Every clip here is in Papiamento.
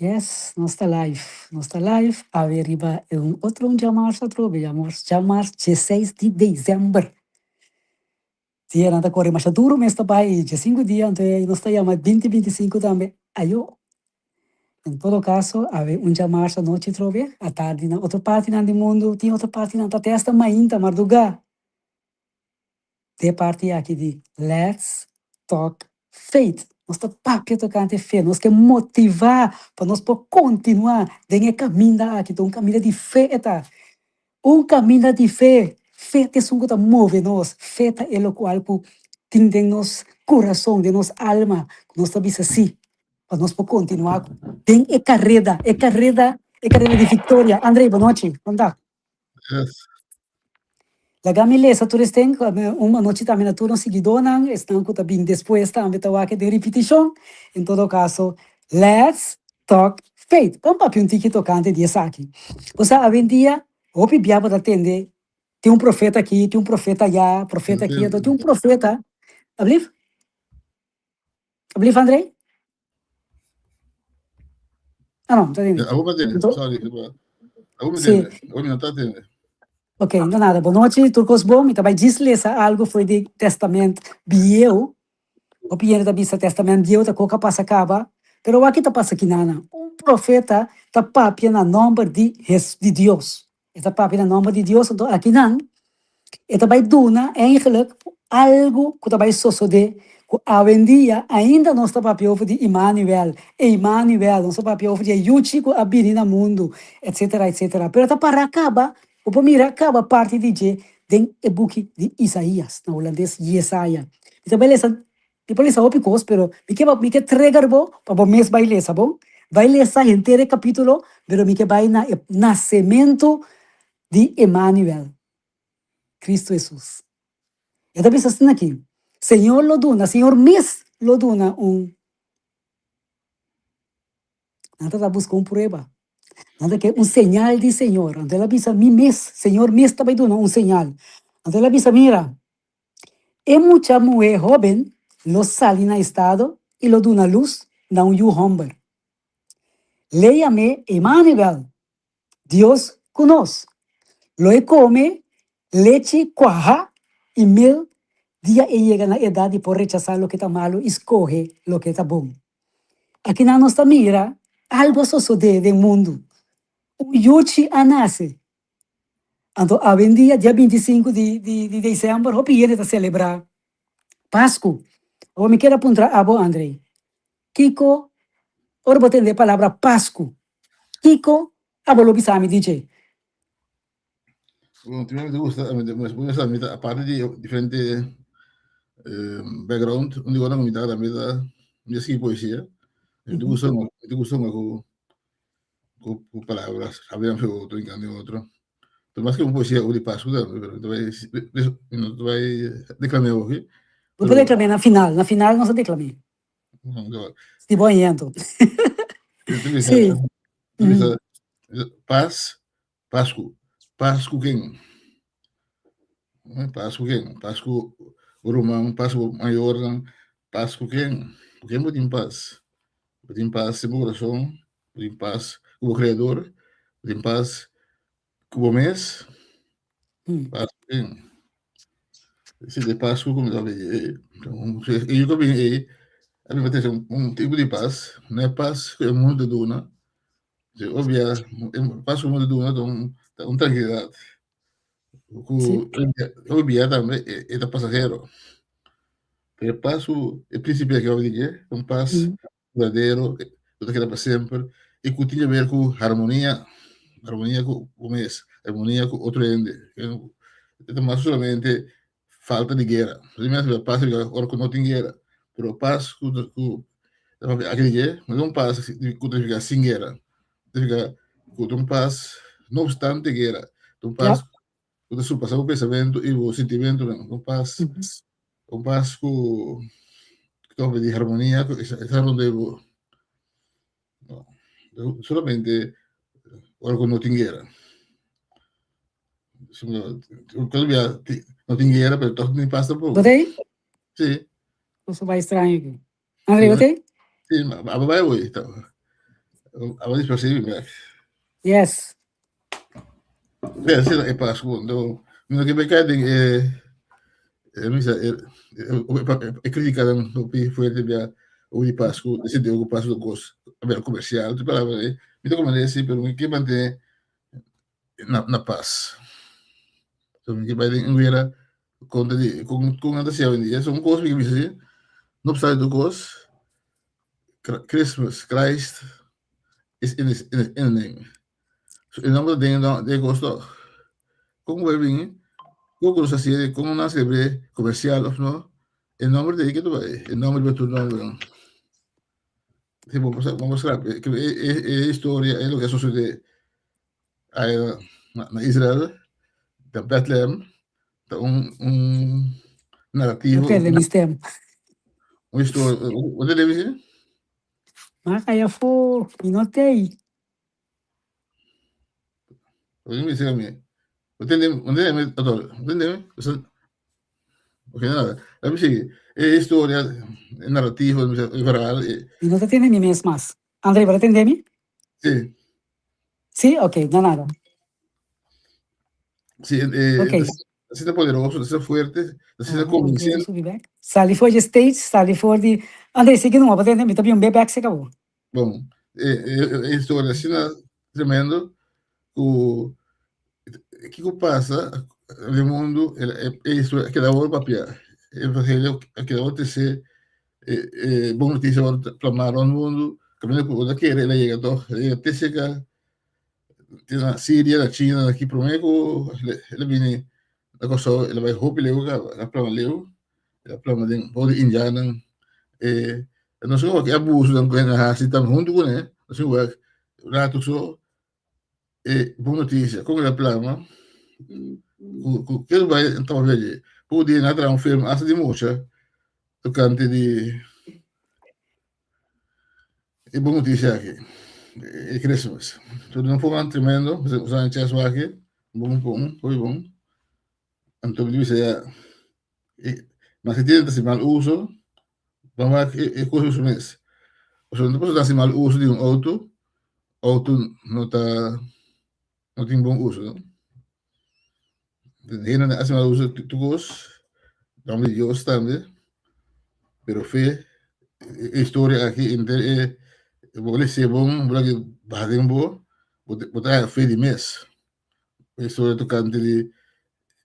Yes, nos ta live, nos ta live awe riba e un otro un djamars atrobe, djamars, djamars dieseis di december. Dianan ta kore masha duro mes ta bai i diesinku dia anto e nos ta yama binti bintisinku tambe, ayo. En todo kaso awe un djamars anochi atrobe, atardi na otro partinan di mundu, tin otro partinan ta te hasta mainta mardugá. Den e parti aki di Let's Talk Faith, nos ta papia tokante fe, nos ke motivá pa nos por kontinuá den e kaminda aki, ta un kaminda di fe e ta. Un kaminda di fe, fe ta esun ku ta move nos, fe ta e lokual ku tin den nos kurason, den nos alma, ku nos ta bisa sí, pa nos por kontinuá den e kareda, e kareda, e kareda di viktoria. Andrei, bonochi, kon ta? Yes. Laga mi lesa tur esten, un anochi tambe na tur nos siguidónan, esnan ku ta bin despues tambe ta wak den ripitishon. En todo kaso, let's talk faith. Ban papia un tiki tokante di esaki. Bo sa, awendia hopi bia bo ta tende tin un profeta aki, tin un profeta aya, profeta aki, anto tin un profeta, ablief? Ablief André? Ah no, ta tende. Abo pa tende, Anto, sorry. Abo mi sí. tende, abo mi no ta tende. Ok, no nada. Bon nochi, tur kos bon. Mi ta bai djis lesa algu for di Testament Bieu. Hopi hende ta bisa Testament Bieu ta koka pasa kaba, pero wak ki ta pasa kinana. Un profeta ta papia na nomber di Hes di Dios. E ta papia na nomber di Dios, anto akinan e ta bai duna eigenlijk algu ku ta bai sosodé ku awendia ainda nos ta papia over di Immanuel, Emanuel, nos ta papia over di e yuchi ku a bini na mundu, etsetera, etsetera. Pero ta para kaba, bo por mira kaba parti di dje den e buki di Isaías, na hulandes Jesaja. Mi ta bai lesa Mi por lesa hopi kos, pero mi ke mi ke trigger bo pa bo mes bai lesa, bon? Bai lesa henter e kapítulo, pero mi ke bai na e nasementu di Emanuel, Kristu Hesus. E ta bisa asina aki, Señor lo duna, Señor mes lo duna un. Nan ta ta buska un prueba. Nan ta ke un señal di Señor. Anto el a bisa, Mi mes, Señor mes ta bai duna un señal. Anto el a bisa, Mira, E mucha muhé hóben lo sali na estado i lo duna lus na un yu hòmber. L'e yam'é Emanuel, Dios ku nos. Lo e kome lechi kuahá i mel dia e yega na edat di por rechasá loke ta malu i skohe loke ta bon. Akinan nos ta mira algu a sosodé den mundu. Un yuchi a nase. Anto awendia dia 25 di di di december hopi hende ta celebra Pascu. Awor mi kier a puntra abo Andrey, kico ora bo tende e palabra Pascu, kico abo lo bisa mi di dje? Bueno, primero mi ta gusta, mi ta gusta, mi ta aparte di diferente background, un di ora mi ta mi ta mi ta scribi poesia, mi ta gusta mi ta gusta ku ku ku palabras, habla un otro, encanta otro. Pero mas que un poesía di Pascu tambe, pero ta bai no ta bai declamé hopi. Bo por declamé na final, na final nos a declamé. Si bo añento. Sí. Paz, Pascu, Pascu ken? Pascu ken? Pascu ruman, Pascu mayornan, Pascu ken? Ku ken bo tin pas? Bo tin pas den bo kurason, bo tin pas ku bo Kreador, bo tin pas ku bo mes. Pas ku ken? Si de pas ku mi ta papia ei, e yu ku a bini ei a bin pa trese un tipo di pas, no e pas ku e mundu ta duna, si obia e pas ku e mundu ta duna ta un trankilidat. Ku obia tambe e ta pasahero. Pero e pas ku e príncipe aki papia di dje, un pas duradero ku ta keda pa semper i ku tin haber ku harmonia, harmonia ku bo mes, harmonia ku otro hende. E ta mas solamente falta di guera. Pas ora ku no tin guera, pero pas ku ku aki di dje no ta un pas ku ta nifiká sin guera, ta nifiká ku ta un pas no opstante guera, ta un pas ku ta surpasá bo pensamentu i bo sintimentunan, ta un pas un pas ku ta papia di harmonia ku ta rond'é bo. Solamente ora ku no tin guera. No tin guera, pero toch tin pas tampoco. Bo t'ei? Sí. Cosa bai extraño aquí. André, bo t'ei? Sí, abo bai hoy. Abo dispersí mi bek. Yes. Be, asina e Pasku. Anto, mi no ke bai kai den e, e misa, e, e, e kritikanan hopi fuerte bia over di Pasku, den sentido ku Pasku ta un kos a komersial, tur palabra ei. Mi ta komprendé si, pero mi ke mantené na, na pas. So mi ke bai den un guera kontra di, kon, kon nan ta hasi awendia. So un kos mi ke bisa si, no obstante tur kos, Christmas, Christ is in his, in his, in the name. So e nomber den den kos toch. Kon bai bini, kon ku nos hasié, kon nan selebr'é komersial òf no, e nomber ta ei ke ta bai, e nomber riba tur nombernan. Si bo bo skrap e e e historia e loke a sosodé aya na na Israel, na Bethlehem, ta un un narativo. Bo perde mi stem. Un historia, bo ta lebe si? M'a kai afó, mi no t'ei. Bo bisa mi, bo tende, bo tende mi, doctor, bo tende mi? Ok, nada. Laat me sigui. E historia, e narrativa, e verhaal. E... Mi no ta tende mi mes mas. André, bo ta tende mi? Sí. Sí? Ok, no nada. Sí, eh, Ok. asina poderoso, asina fuerte, asina Ah, convincente. subi back. Sali for di stage, sali for di... André, sigui numa, bo tende mi ta bin un be back se kabo. Bon, e, e, e historia asina tremendo ku kiko pasa den mundu, e, e historia a keda wòrdu papiá. E evangelio a keda wòrdu tresé, e, e bon notisia a wòrdu plamá rònt mundu, kaminda ku bo ta kere el a yega tòg, el a yega te serka te na Siria, na China, na ki promé ku el a bini na Kòrsou, el a bai hopi leu kaba, el a plama leu, el a plama den bou di indiannan, e nos a wak e abusonan ku nan a hasi tambe huntu kuné, nos a wak ratu so e bon notisia, kon el a plama ku ku kel bai tabata dje, poko dia nan a traha un film asta di mucha tokante di e bon notisia aki, e Christmas. So den un forma tremendo, nos a chèns wak bon bon, hopi bon. Anto mi ta bisa ya, maske tin ta hasi mal uso, ban wak e kos su mes. Pasobra no ta por hasi mal uso di un outo, outo no ta no tin bon uso no. Hende nan hasi mal uso di tur kos, nomber di Dios tambe, pero fe, e historia aki henter e bo lese bon, bo laga baha den bo, bo ta haña fe di mes. E historia tokante di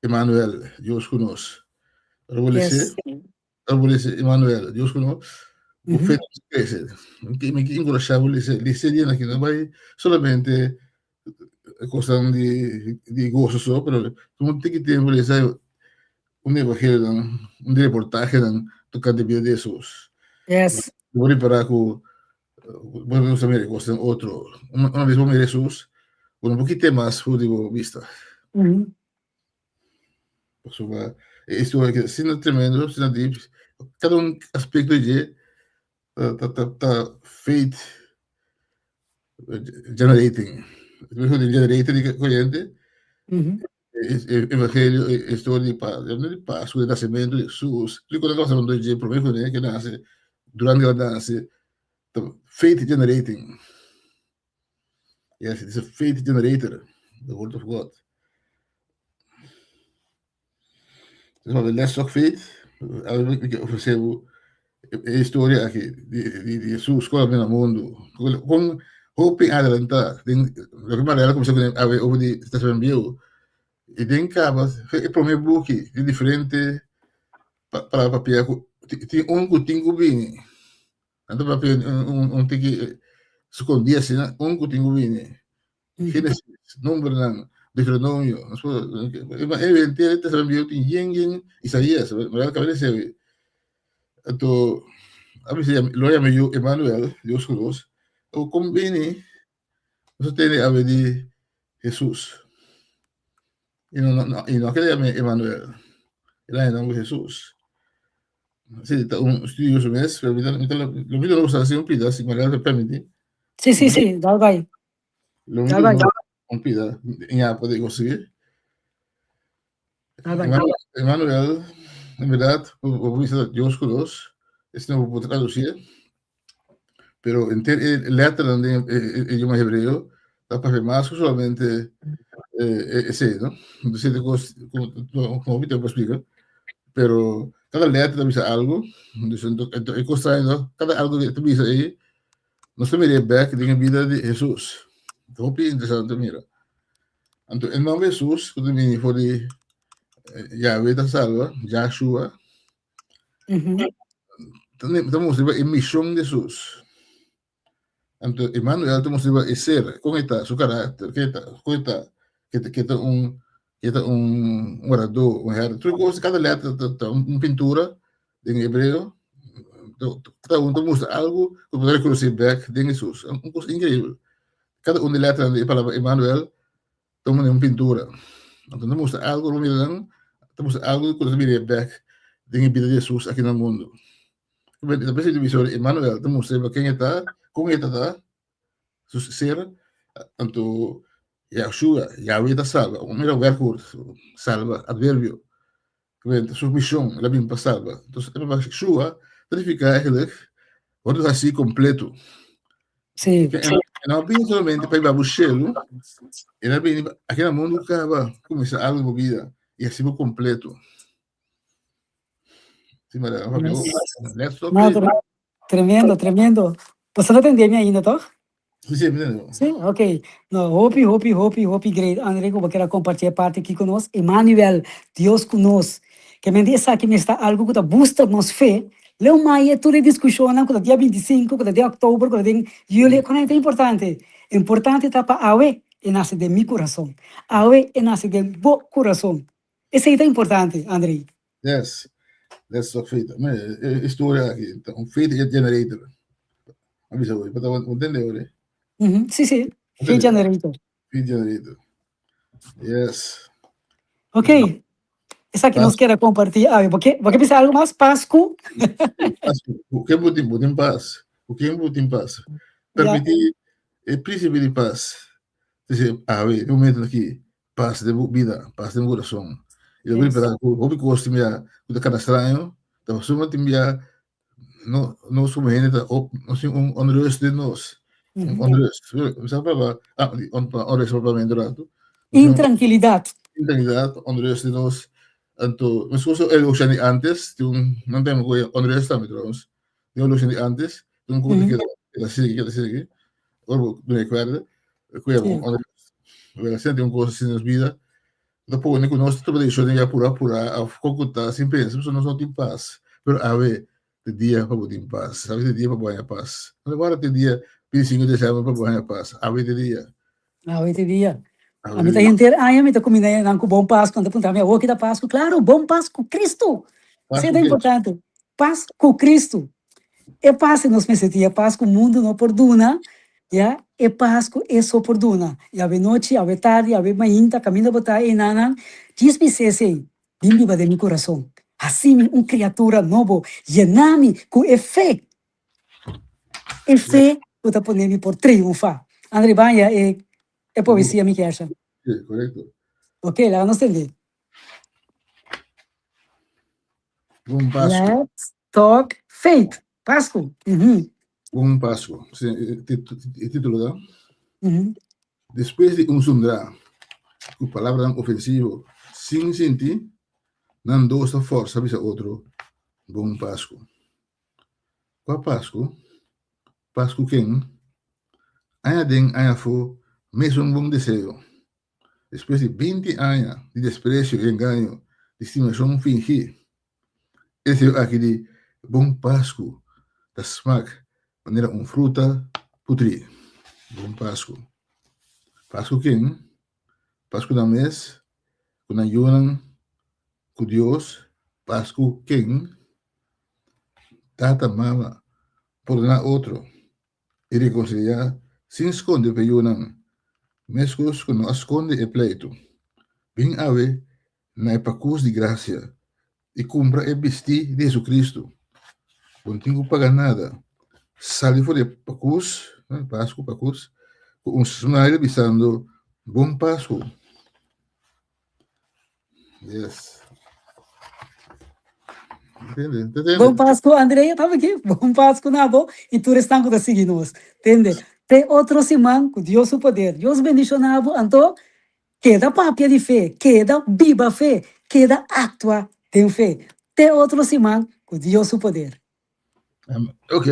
Emmanuel, Dios ku nos. Ora bo lese, ora bo lese Emmanuel, Dios ku nos, bo fe ta krese. Mi ke enkurashá bo lese, lese di aki, no bai solamente kosnan di di goso so, pero tuma un tiki tempu lesa un evangelionan, un reportahenan tokante bida di Hesus. Bo ripará ku Bo no gusta mira kos den otro. Una bes bo mira Hesus, bo no por kite mas for di bo bista. Pasobra e historia aki ta asina tremendo, asina deep. Kada un aspekto di dje ta ta ta ta faith generating. Generating di koriente. E evangelio, e historia di pa, di Pascua, di nacimento di Jesus, tur cosa pasa rond dje prome cu ke nace, durante ke nace, ta faith generating. Yes, it is a faith generator, the word of God. Dus wat de les ook faith, ik ofrece e historia aki di di di Jesus kon a bini na mundu. Kon hopi adelantá den loke Mariela kuminsá kuné awe over di Testament Bieu i den kaba e promé buki tin diferente palabra papia ku tin un ku tin ku bini. Nan ta papia un un tiki skondí asina un ku tin ku bini. Génesis, Numbernan, Deuteronomio, nos por e henter Testament Bieu tin yen yen Isaías, Mariela kaba di esei. Anto a bisa lo yama yu Emmanuel, Dios ku nos. Awor kon bini nos a tende awe di Hesus? I no no i no a keda yama Emmanuel, el a yama nomber Hesus. Si ta un estudioso mes, pero mi ta mi ta lo mi ta usa si un pida si Mariela ta permiti. Sí, sí, sí, dal bai. Lo mi ta un pida ña por conseguir. Emmanuel, en berdad, bo bisa Dios ku nos, esei bo por traduci. Pero henter e letternan den e idioma hebreo ta papia mas ku solamente esei, no? Entonces e kos ku hopi tempu pa splika, pero kada letter ta bisa algu, entonces e kos ta kada algu ku ta bisa ei nos ta mira e bek den e bida di Hesus. Ta hopi interesante mira. Anto e nomber Hesus ku ta bini for di Yahweh ta salba, Yahshua, ta mustra riba e mishon di Hesus. Anto Emmanuel ta mustra riba e ser, kon e ta, su karakter, ke ta, kon e ta, ke ta, ke ta un, ke ta un oradó, un hèrder. Tur kos, kada letra ta, ta un pintura den hebreo, kada un ta mustra algu ku bo ta rekonosé bèk den Hesus. Un kos inkreibel. Kada un di letranan di e palabra Emmanuel ta un un pintura. Anto ta mustra algu lo mira nan, ta mustra algu ku ta bira bèk den e bida di Hesus aki na mundu. Ta pensá di bisa Emmanuel ta mustra riba ken e ta, kon e ta ta, su ser, anto Yahshua, Yahweh ta salba. Mira werkwoord, salba, adverbio. Su mishon, el a bin pa salba. Entonces, e palabra Yeshua ta nifiká eigenlijk wòrdu hasí kompleto. Sí. E no a bini solamente pa hiba bo shelu, el a bini aki na mundu kaba kuminsá algu bo bida i hasi bo kompleto. Sí, Maria, Let's talk. No, tremendo, tremendo. Boso no tende mi ainda, toch? Sí, sí, mi tende. Sí, ok. No, hopi, hopi, hopi, hopi great. André, ku bo kier a kompartí e parti aki ku nos. Emmanuel, Dios ku nos. Ke men di esaki mester ta algu ku ta busta nos fe. Leu mai e tur e diskushonnan ku ta dia 25, ku ta den òktober, ku ta den yüli, ku nan ta importante. Importante ta pa awe e nase den mi kurason. Awe e nase den bo kurason. Esei ta importante, André. Yes, let's talk faith. Me, e historia aki, ta un faith generator. A bisa hoy, pa ta entende hoy. Sí, sí, faith generator. Faith generator. Yes. Ok. Esaki nos kier a comparti awe. Bo ke, bo ke bisa algo mas? Pascu? Pascu. Ku ken bo tin, bo tin pas. Ku ken bo tin pas. Permiti e príncipe di pas. Dice, awe, e momento aki, Pas den bo bida, pas den bo kurason. I lo ripará ku hopi kos tin bia ku ta kana straño, ta pasobra tin bia no nos komo hende ta nos tin un onrust den nos. Un onrust. Mi sa papia ah onrust papiamentu ratu. Intrankilidat. Intrankilidat, onrust den nos. Anto meskos ku e lokshan di antes tin un nan tempu ku e onrust tambe trouwens. Tin un lokshan di antes tin un kos ku ta keda sigui keda sigui. Ora bo duna e kuerda, ku e onrust. Wèl, asina tin un kos asina nos bida, ta pone ku nos ta tuma desishon di apurá apurá òf kon ku ta sin pensa, pasobra nos no tin pas. Pero awe ta dia pa bo tin pas, awe ta dia pa bo haña pas. No ta wòrdu te dia 25 di desèmber pa bo haña pas, awe ta dia. Awe ta dia. Ami ta henter aña mi ta kuminda nan ku bon Pasku, nan ta puntra mi awor ki ta Pasku? Klaro, bon pas ku Kristu! Esei ta importante, pas ku Kristu. E pas ku nos mester tin, e pas ku mundu no por duna, ya, e pas ku e so por duna. I awe nochi, awe tardi, awe mainta, kaminda bo ta einanan, djis bis'é esei, Bin biba den mi kurason, hasi mi un kriatura nobo, yena mi ku e fe, e fe ku ta pone mi por triunfá. André Banja, e e poesia mi kier sa. Sí, korekto. Ok, laga nos tende. Bon Pasku. Let's talk faith. Pasku. Mhm. Bon Pasku. Sí, e título ta. Mhm. Despues di un zundrá ku palabranan ofensivo sin sinti, nan dos ta forsa bisa otro Bon Pasku. Kua Pasku? Pasku ken? Aña den aña afó mesun bon deseo. Despues di 20 aña di despresio i engaño, di stimashon fingí, e deseo aki di Bon Pasku ta smak manera un fruta putrí. Bon Pasku. Pasku ken? Pasku nan mes, ku nan yunan, ku Dios. Pasku ken? Tata, mama, pordoná otro. i rekonsiliá sin skonde pa e yunan, meskos ku no a skonde e pleitu. Bin awe na e pakus di grasia i kumpra e bistí di Hesukristu. Bo no tin ku paga nada. Sali for di e pakus, Pasku, pakus, ku un smile bisando, Bon Pasku! Yes. Tende, tende. Bon Pasku, Andrea, taba aki. Bon Pasku na bo i tur esnan ku ta sigui nos. Tende. Te otro siman ku Dios su poder. Dios bendishoná bo anto keda papia di fe, keda biba fe, keda aktua den fe. Te otro siman ku Dios su poder. Ok.